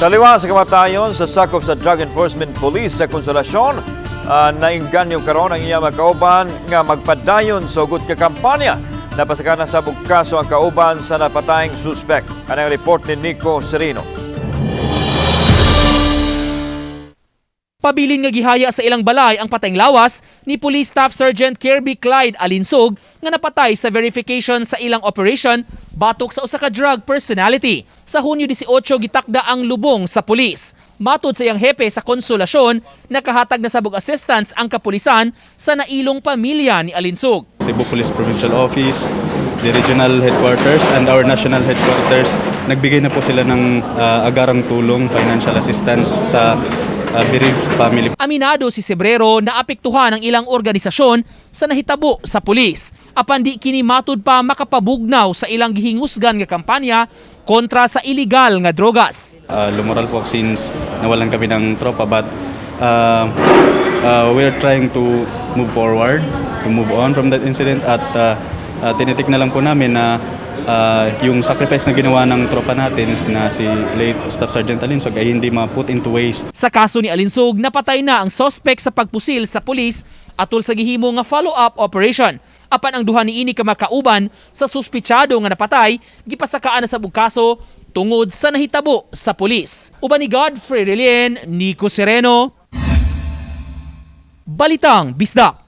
Taliwa sa kamatayon sa sakop sa Drug Enforcement Police sa Konsolasyon, nainganyo karon ang iya mga kauban nga magpadayon sa hugot nga kampanya. Napasaka na sa kaso ang kauban sa napatayng suspect. Anang report ni Nico Serino. Pabilin nga gihaya sa ilang balay ang patayng lawas ni Police Staff Sergeant Kirby Clyde Alinsug nga napatay sa verification sa ilang operation batok sa usa ka drug personality. Sa Hunyo 18, gitakda ang lubong sa pulis. Matod sa iyang hepe sa Konsolasyon, nakahatag na sabog assistance ang kapulisan sa nailong pamilya ni Alinsug. Cebu Police Provincial Office, the regional headquarters and our national headquarters, nagbigay na po sila ng agarang tulong, financial assistance sa bereaved family. Aminado si Sebrero na apektuhan ang ilang organisasyon sa nahitabo sa pulis. Apan di kini matud pa makapabugnaw sa ilang gihingusgan nga kampanya kontra sa iligal nga drogas. Lumural po since nawalan kami ng tropa, but we're trying to move forward, to move on from that incident at tinitik na lang po namin na yung sacrifice na ginawa ng tropa natin na si late Staff Sergeant Alinsog ay hindi ma-put into waste. Sa kaso ni Alinsug, napatay na ang sospek sa pagpusil sa pulis atol sa gihimo nga follow-up operation. Apan ang duha niini ka makauban sa suspitsado nga napatay, gipasakaan na sa kaso tungod sa nahitabo sa pulis. Uban ni Godfrey Relien, Nico Sereno, Balitang Bisdak.